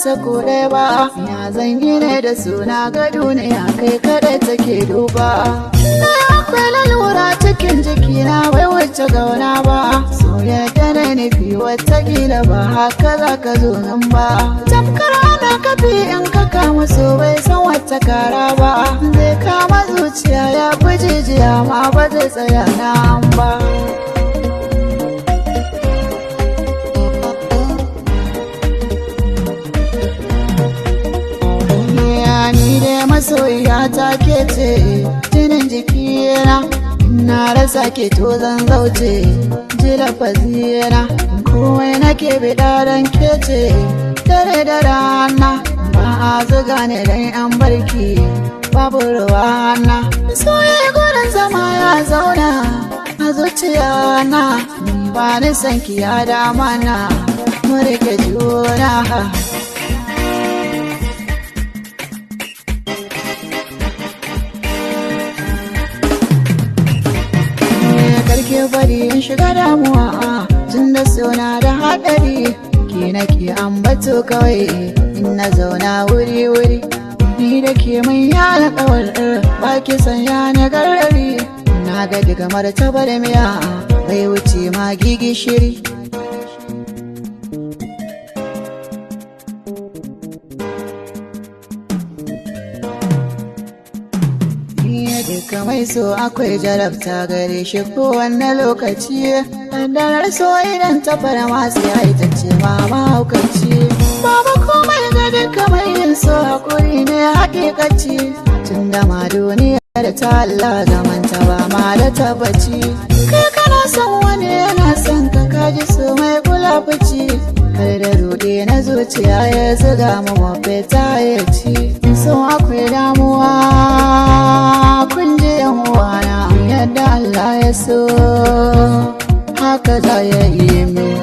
rasa ko ɗaya ba. Ya zan yi ne da suna ga duniya kai kaɗai take duba. Na akwai lalura cikin jikina bai wuce gauna ba. Soyayya na nufi watakila ba haka za ka zo nan ba. Tamkar ana kafi in ka kama so bai san wata kara ba. Zai kama zuciya ya fi jijiya ma ba zai tsaya nan ba. Ni dai masoyiya ta ke ce jinin jikina, na rasa ke to zan zauce ji lafazina, komai nake biɗa don ke ce dare da rana, ba a zuga ne dan yan barki babu ruwana. Soyayya gurin zama ya zauna a zuciya na, ba ni san ki ya dama na mu rike juna. Karke bari in shiga damuwa tun da suna da haɗari, ke nake ambato kawai in na zauna wuri-wuri. Ni da ke mai yana kawar ba ki sanya ni garari, na ga daga martabar miya bai wuce ma gishiri. Duka mai so akwai jarabta gare shi kowanne lokaci. Ɗanɗanar so idan ta fara masu ya ita ce ma mahaukaci. Babu komai ga duka mai yin so, hakuri ne hakikaci. Tun da ma duniyar ta Allah zamanta ba ma da tabbaci. Kai kana son wani yana son ka, kaji so mai kula fici. Kar da ruɗe na zuciya ya zuga mu mafita ya ci. So akwai damuwa kun ji yan uwana, yadda Allah ya so haka za ya yi min.